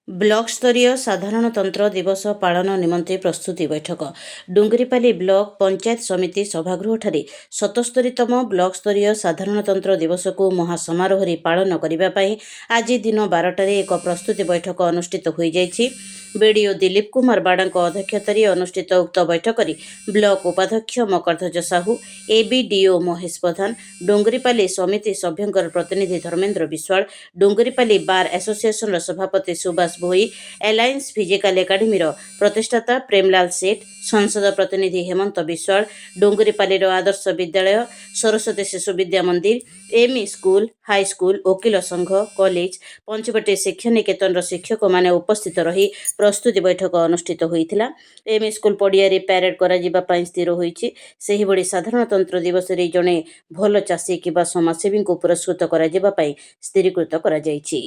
Block ସ୍ତରୀୟ ସାଧାରଣତନ୍ତ୍ର ଦିବସ ପାଳନ ନିମନ୍ତେ ପ୍ରସ୍ତୁତି ବୈଠକ। ଡୁଙ୍ଗୁରିପାଲି ବ୍ଲକ ପଞ୍ଚାୟତ ସମିତି ସଭାଗୃହଠାରେ 77ତମ ବ୍ଲକ ସ୍ତରୀୟ ସାଧାରଣତନ୍ତ୍ର ଦିବସକୁ ମହାସମାରୋହରେ ପାଳନ କରିବା ପାଇଁ ଆଜି ଦିନ 12ଟାରେ ଏକ ପ୍ରସ୍ତୁତି ବୈଠକ ଅନୁଷ୍ଠିତ ହୋଇଯାଇଛି। ବିଡ଼ିଓ ଦିଲ୍ଲୀପ କୁମାର ବାଡ଼ାଙ୍କ ଅଧ୍ୟକ୍ଷତାରେ ଅନୁଷ୍ଠିତ ଉକ୍ତ ବୈଠକରେ ବ୍ଲକ ଉପାଧ୍ୟକ୍ଷ ମକରଧ୍ୱଜ ସାହୁ, ଏବିଡିଓ ମହେଶ ପ୍ରଧାନ, ଡୁଙ୍ଗୁରିପାଲି ସମିତି ସଭ୍ୟଙ୍କର ପ୍ରତିନିଧି ଧର୍ମେନ୍ଦ୍ର ବିଶ୍ୱାଳ, ଡୁଙ୍ଗୁରିପାଲି ବାର୍ ଆସୋସିଏସନର ସଭାପତି ସୁବାସ ଭୋଇ, ଆଲାଏନ୍ସ ଫିଜିକାଲ ଏକାଡେମୀର ପ୍ରତିଷ୍ଠାତା ପ୍ରେମଲାଲ ସେଠ, ସଂସଦ ପ୍ରତିନିଧି ହେମନ୍ତ ବିଶ୍ୱାଳ, ଡୁଙ୍ଗୁରିପାଲିର ଆଦର୍ଶ ବିଦ୍ୟାଳୟ, ସରସ୍ୱତୀ ଶିଶୁ ବିଦ୍ୟା ମନ୍ଦିର, ଏମ୍ଇ ସ୍କୁଲ, ହାଇସ୍କୁଲ, ଓକିଲ ସଂଘ, କଲେଜ, ପଞ୍ଚବଟୀ ଶିକ୍ଷା ନିକେତନର ଶିକ୍ଷକମାନେ ଉପସ୍ଥିତ ରହି ପ୍ରସ୍ତୁତି ବୈଠକ ଅନୁଷ୍ଠିତ ହୋଇଥିଲା। ଏମ୍ଇ ସ୍କୁଲ ପଡ଼ିଆରେ ପ୍ୟାରେଡ୍ କରାଯିବା ପାଇଁ ସ୍ଥିର ହୋଇଛି। ସେହିଭଳି ସାଧାରଣତନ୍ତ୍ର ଦିବସରେ ଜଣେ ଭଲ ଚାଷୀ କିମ୍ବା ସମାଜସେବୀଙ୍କୁ ପୁରସ୍କୃତ କରାଯିବା ପାଇଁ ସ୍ଥିରୀକୃତ କରାଯାଇଛି।